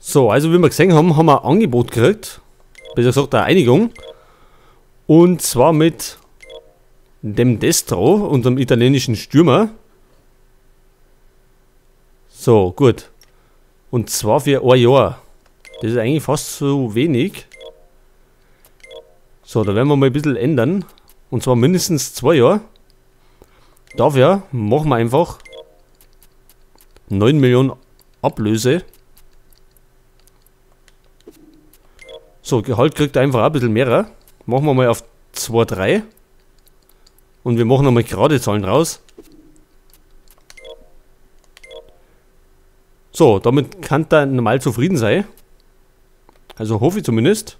So, also wie wir gesehen haben, haben wir ein Angebot gekriegt. Besser gesagt eine Einigung. Und zwar mit dem Destro, unserem italienischen Stürmer. So, gut. Und zwar für ein Jahr. Das ist eigentlich fast zu wenig. So, da werden wir mal ein bisschen ändern. Und zwar mindestens 2 Jahre. Dafür machen wir einfach 9 Millionen Ablöse. So, Gehalt kriegt er einfach auch ein bisschen mehr. Machen wir mal auf 2,3. Und wir machen nochmal gerade Zahlen raus. So, damit kann der normal zufrieden sein. Also hoffe ich zumindest.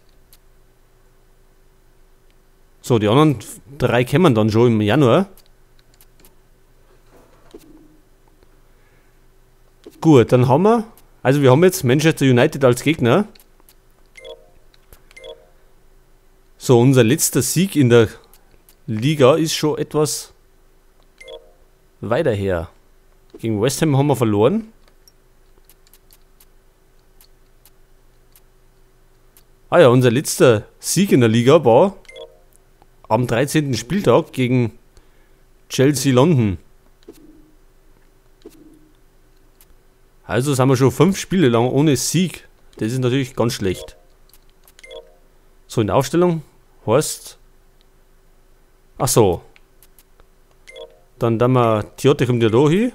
So, die anderen 3 kämen dann schon im Januar. Gut, dann haben wir... Also wir haben jetzt Manchester United als Gegner. So, unser letzter Sieg in der Liga ist schon etwas weiter her. Gegen West Ham haben wir verloren. Ah ja, unser letzter Sieg in der Liga war am 13. Spieltag gegen Chelsea London. Also sind wir schon 5 Spiele lang ohne Sieg. Das ist natürlich ganz schlecht. So, in der Aufstellung heißt... Ach so. Dann da wir Tiote kommt ja da hin.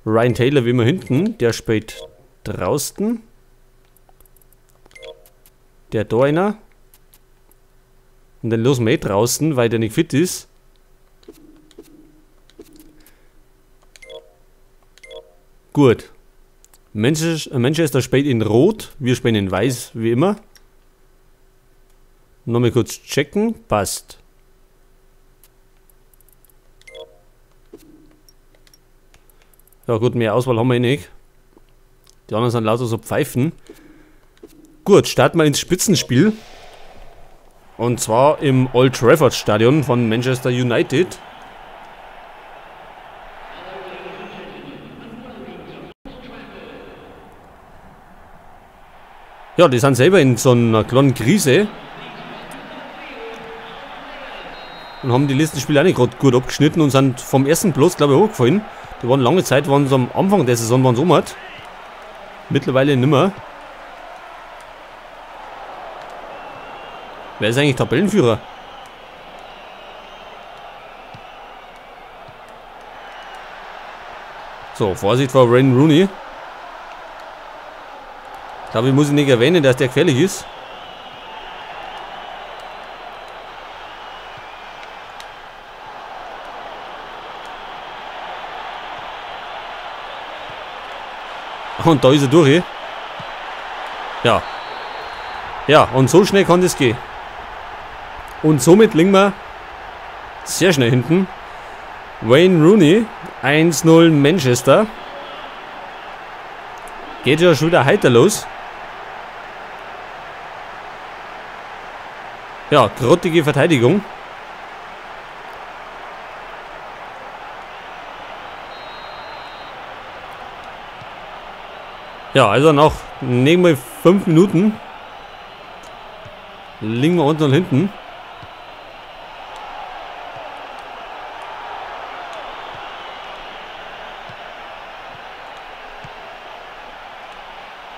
Ryan Taylor wie immer hinten. Der spielt draußen. Der da einer. Und den lassen wir eh draußen, weil der nicht fit ist. Gut. Manchester spielt in Rot. Wir spielen in Weiß, wie immer. Nochmal kurz checken. Passt. Ja gut, mehr Auswahl haben wir eh nicht. Die anderen sind lauter so Pfeifen. Gut, starten wir ins Spitzenspiel. Und zwar im Old Trafford Stadion von Manchester United. Ja, die sind selber in so einer kleinen Krise. Und haben die letzten Spiele auch nicht gerade gut abgeschnitten und sind vom ersten Platz, glaube ich, hochgefallen. Die waren lange Zeit, waren sie am Anfang der Saison, waren sie um. Mittlerweile nimmer. Wer ist eigentlich Tabellenführer? So, Vorsicht vor Wayne Rooney. Ich glaube, ich muss ihn nicht erwähnen, dass der gefährlich ist. Und da ist er durch. Ja. Ja, und so schnell kann das gehen. Und somit liegen wir sehr schnell hinten. Wayne Rooney, 1-0 Manchester. Geht ja schon wieder heiter los. Ja, grottige Verteidigung. Ja, also nach nehmen wir 5 Minuten liegen wir unten und hinten.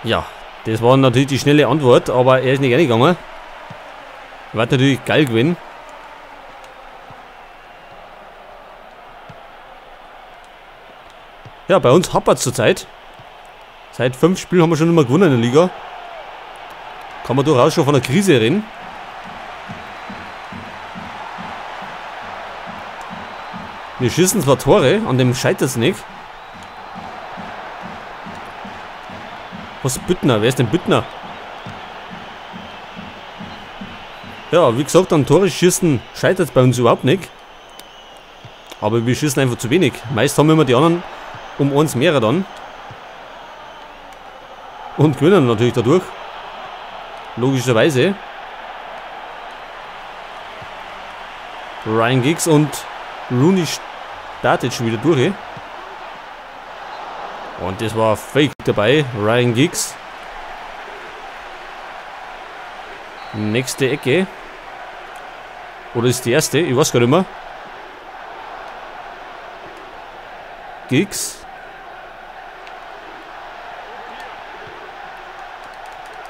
Ja, das war natürlich die schnelle Antwort, aber er ist nicht reingegangen. War natürlich geil gewesen. Ja, bei uns hapert es zurzeit. Seit 5 Spielen haben wir schon immer gewonnen in der Liga. Kann man durchaus schon von der Krise reden. Wir schießen zwar Tore, an dem scheitert es nicht. Was ist Büttner? Wer ist denn Büttner? Ja, wie gesagt, an Tore schießen scheitert es bei uns überhaupt nicht. Aber wir schießen einfach zu wenig. Meist haben wir immer die anderen um uns mehrere dann. Und gewinnen natürlich dadurch. Logischerweise. Ryan Giggs und Rooney startet schon wieder durch. Und das war Fake dabei. Ryan Giggs. Nächste Ecke. Oder ist die erste? Ich weiß gar nicht mehr. Giggs.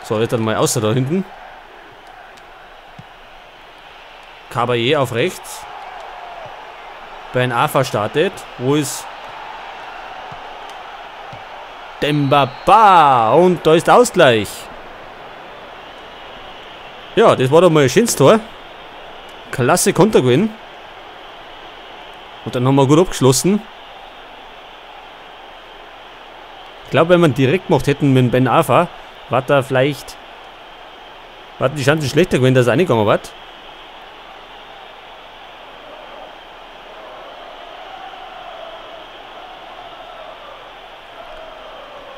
So, jetzt dann mal außer da hinten. Caballé auf rechts. Ben Arfa startet. Wo ist Demba Ba? Und da ist Ausgleich. Ja, das war doch mal ein schönes Tor. Klasse Kontergewinn. Und dann haben wir gut abgeschlossen. Ich glaube, wenn man direkt gemacht hätten mit Ben Arfa, war da vielleicht, war die Chancen schlechter gewesen, dass er reingegangen war.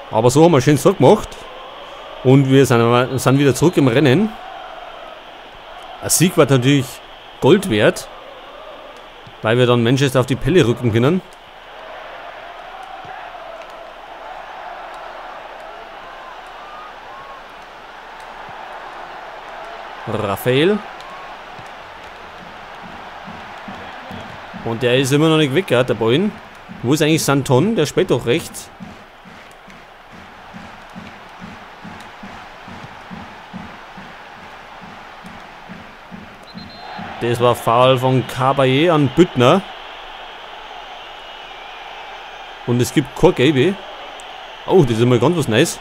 Aber so haben wir schön zurückgemacht. Und wir sind wieder zurück im Rennen. Ein Sieg war natürlich Gold wert, weil wir dann Manchester auf die Pelle rücken können. Raphael. Und der ist immer noch nicht weg, der Boyne. Wo ist eigentlich Santon? Der spielt doch rechts. Das war Foul von Caballé an Büttner. Und es gibt kein Gelbe. Oh, das ist mal ganz was Neues.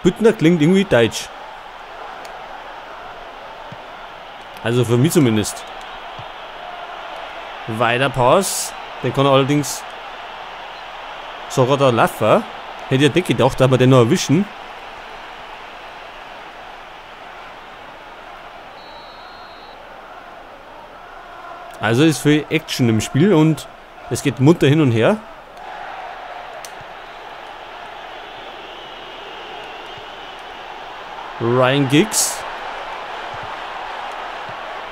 Büttner klingt irgendwie deutsch. Also für mich zumindest. Weiter Pass. Den kann er allerdings sogar da laufen. Hätte ich ja nicht gedacht, dass wir den noch erwischen. Also ist viel Action im Spiel und es geht munter hin und her. Ryan Giggs.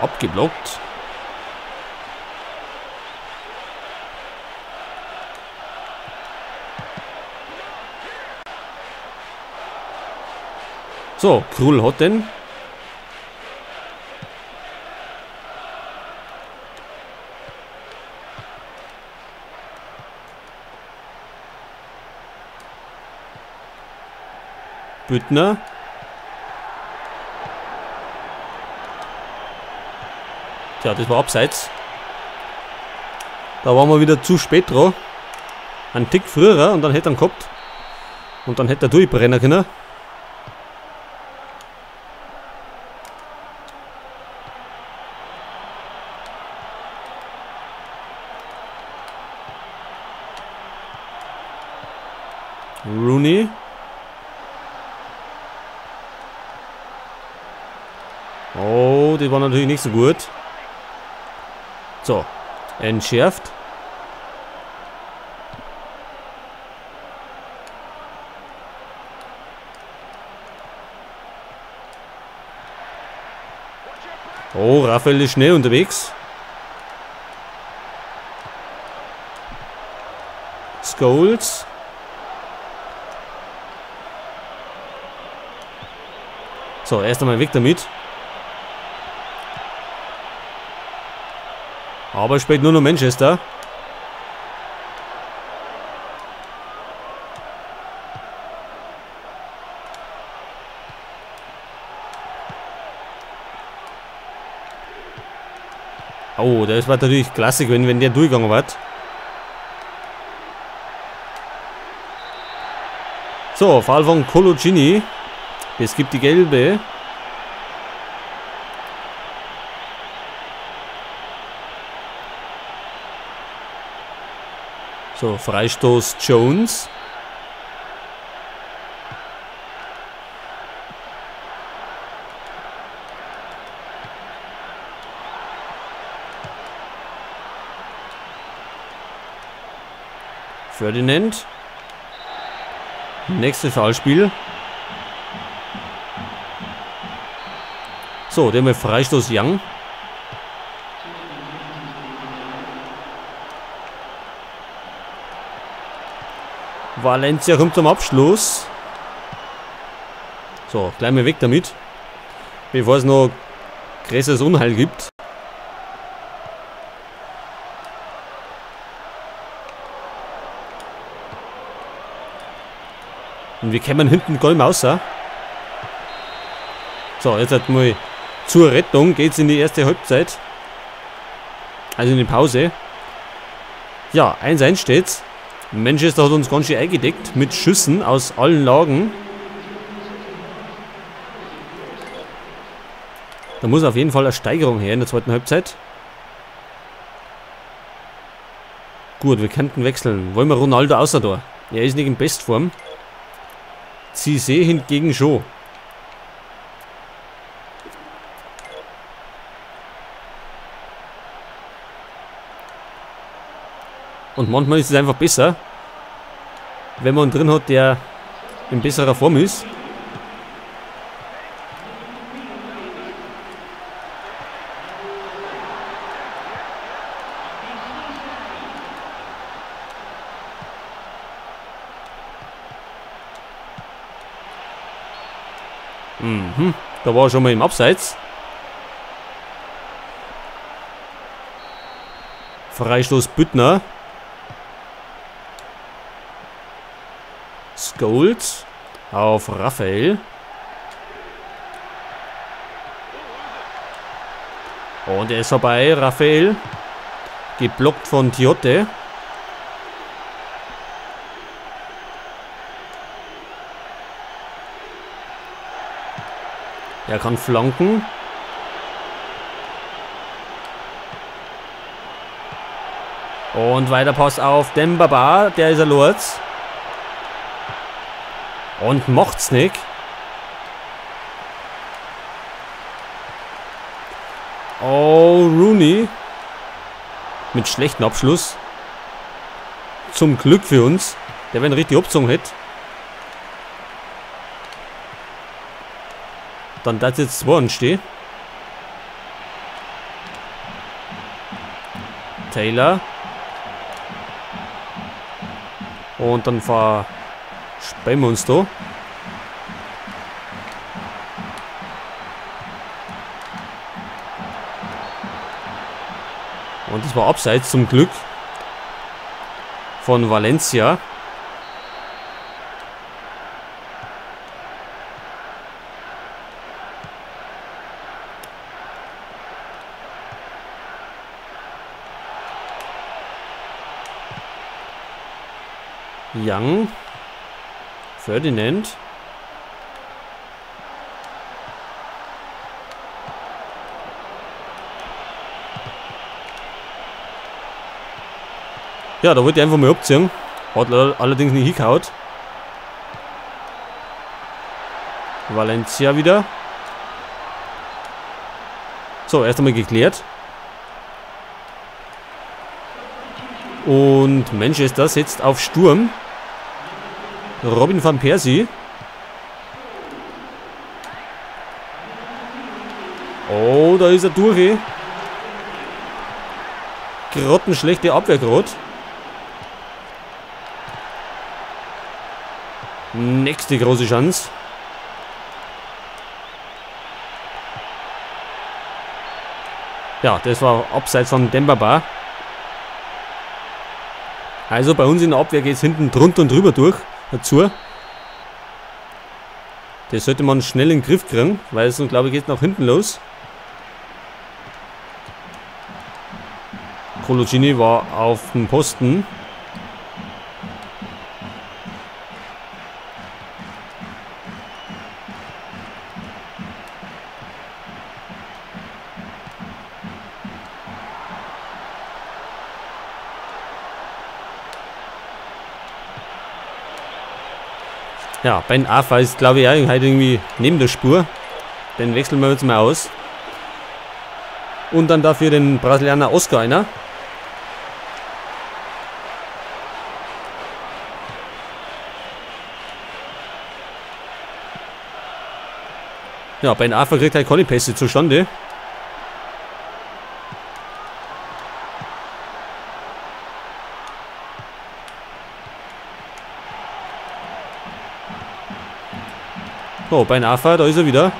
Abgeblockt. So, Krul hat den. Büttner. Tja, das war abseits. Da waren wir wieder zu spät dran. Ein Tick früher und dann hätte er ihn gehabt. Und dann hätte er durchbrennen können. Rooney. Oh, die war natürlich nicht so gut. So, entschärft. Oh, Raphael ist schnell unterwegs. Scholes. So, erst einmal weg damit. Aber es spielt nur noch Manchester. Oh, das war natürlich klasse, wenn der durchgegangen war. So, Foul von Coloccini. Es gibt die gelbe. So, Freistoß Jones. Ferdinand. Nächste Foulspiel. So, der mit Freistoß Young. Valencia kommt zum Abschluss. So, gleich mal weg damit. Bevor es noch größeres Unheil gibt. Und wir kommen hinten gar nicht mehr raus. So, jetzt halt mal zur Rettung geht's in die erste Halbzeit. Also in die Pause. Ja, 1-1 steht's. Manchester hat uns ganz schön eingedeckt mit Schüssen aus allen Lagen. Da muss auf jeden Fall eine Steigerung her in der zweiten Halbzeit. Gut, wir könnten wechseln. Wollen wir Ronaldo außer da? Er ist nicht in Bestform. Cissé hingegen schon. Und manchmal ist es einfach besser, wenn man einen drin hat, der in besserer Form ist. Mhm, da war er schon mal im Abseits. Freistoß Büttner. Scholes auf Raphael. Und er ist vorbei, Raphael. Geblockt von Tiote. Er kann flanken. Und weiter Pass auf Demba Ba, der ist er Lorz. Und macht's nicht. Oh, Rooney. Mit schlechtem Abschluss. Zum Glück für uns. Der, wenn richtig abgezogen hätte. Dann darf jetzt 2 anstehen. Taylor. Und dann versperren wir uns da. Und das war abseits zum Glück von Valencia. Young. Ferdinand. Ja, da wollte ich einfach mal abziehen. Hat allerdings nicht hingehauen. Valencia wieder. So, erst einmal geklärt. Und Manchester setzt auf Sturm. Robin van Persie. Oh, da ist er durch. Grottenschlechte Abwehr grad. Nächste große Chance. Ja, das war abseits von Demba Ba. Also bei uns in der Abwehr geht es hinten drunter und drüber durch. Dazu. Das sollte man schnell in den Griff kriegen, weil sonst, glaube ich, geht es nach hinten los. Coloccini war auf dem Posten. Ja, Ben Arfa ist, glaube ich, auch heute irgendwie neben der Spur. Den wechseln wir jetzt mal aus. Und dann dafür den Brasilianer Oscar einer. Ja, Ben Arfa kriegt halt keine Pässe zustande. So, bei Nafa, da ist er wieder.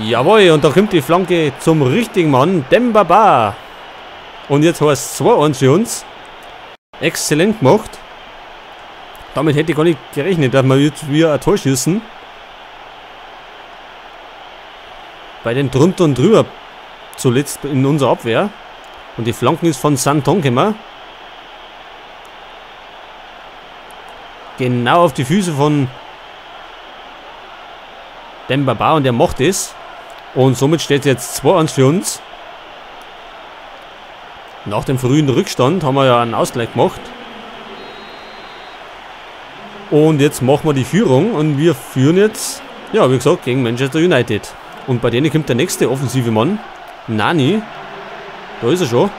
Jawohl, und da kommt die Flanke zum richtigen Mann, Demba Ba. Und jetzt heißt es 2-1 für uns. Exzellent gemacht. Damit hätte ich gar nicht gerechnet, dass wir jetzt wieder ein Tor schießen. Bei den drunter und drüber zuletzt in unserer Abwehr. Und die Flanken ist von Santon gekommen. Genau auf die Füße von Demba Ba und der macht es. Und somit steht es jetzt 2-1 für uns. Nach dem frühen Rückstand haben wir ja einen Ausgleich gemacht. Und jetzt machen wir die Führung und wir führen jetzt, ja, wie gesagt, gegen Manchester United. Und bei denen kommt der nächste offensive Mann, Nani. Da ist er schon.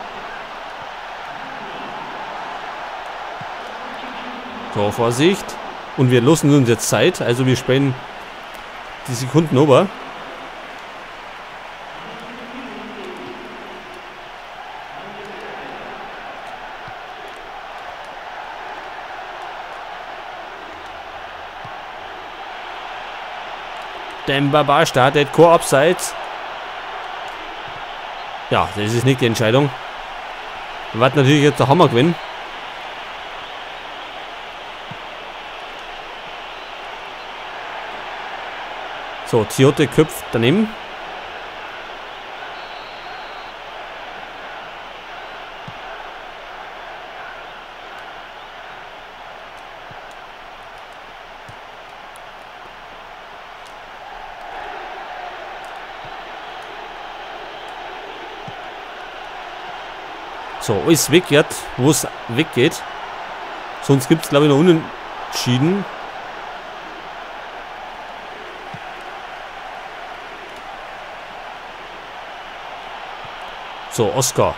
So, Vorsicht. Und wir lassen uns jetzt Zeit, also wir spielen die Sekunden over. Demba Ba startet, Chor abseits. Ja, das ist nicht die Entscheidung. Wird natürlich jetzt der Hammer gewinnen. So, Tiote köpft daneben. So, alles weg jetzt, wo es weggeht. Sonst gibt es, glaube ich, noch Unentschieden. So, Oscar.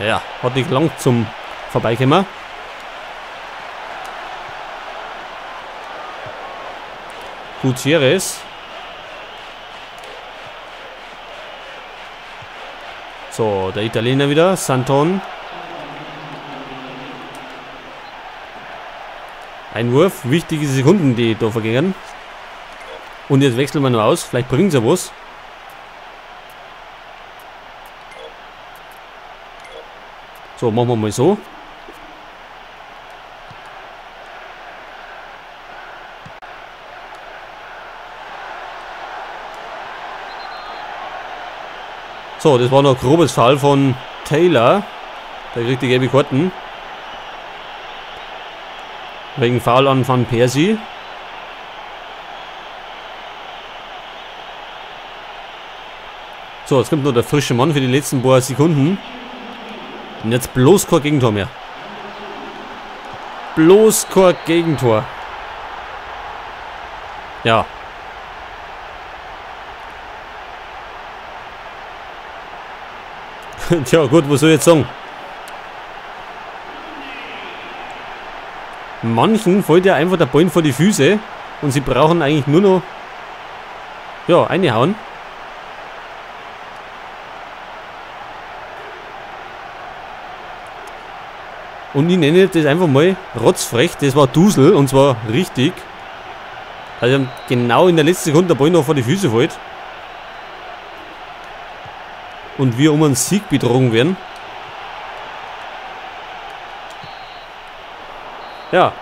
Ja, hat nicht lang zum Vorbeikommen. Gutierrez. So, der Italiener wieder, Santon. Einwurf, wichtige Sekunden, die da vergingen. Und jetzt wechseln wir nur aus, vielleicht bringen sie ja was. So, machen wir mal so. So, das war noch ein grobes Foul von Taylor. Der kriegt die gelbe Karten. Wegen Foul an Van Persie. So, jetzt kommt noch der frische Mann für die letzten paar Sekunden. Und jetzt bloß kein Gegentor mehr. Bloß kein Gegentor. Ja. Tja, gut, was soll ich jetzt sagen? Manchen fällt ja einfach der Ball vor die Füße und sie brauchen eigentlich nur noch, ja, reinhauen. Und ich nenne das einfach mal rotzfrech, das war Dusel und zwar richtig. Also genau in der letzten Sekunde der Ball noch vor die Füße fällt. Und wir um einen Sieg betrogen werden. Ja,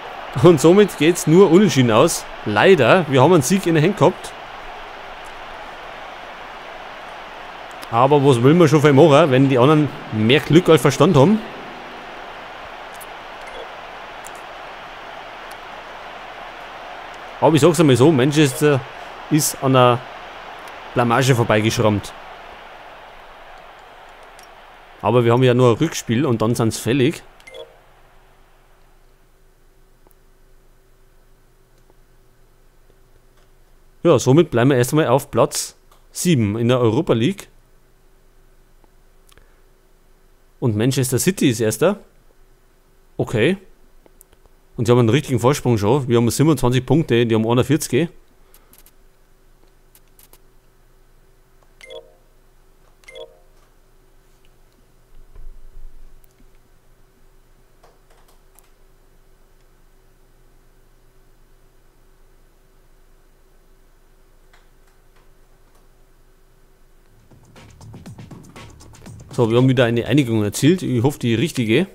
und somit geht es nur unentschieden aus. Leider, wir haben einen Sieg in der Hand gehabt. Aber was will man schon viel machen, wenn die anderen mehr Glück als Verstand haben? Aber ich sag's einmal so, Manchester ist an der Blamage vorbeigeschrammt. Aber wir haben ja nur ein Rückspiel und dann sind's fällig. Ja, somit bleiben wir erst einmal auf Platz 7 in der Europa League. Und Manchester City ist erster. Okay. Und sie haben einen richtigen Vorsprung schon. Wir haben 27 Punkte, die haben 41. So, wir haben wieder eine Einigung erzielt. Ich hoffe, die richtige.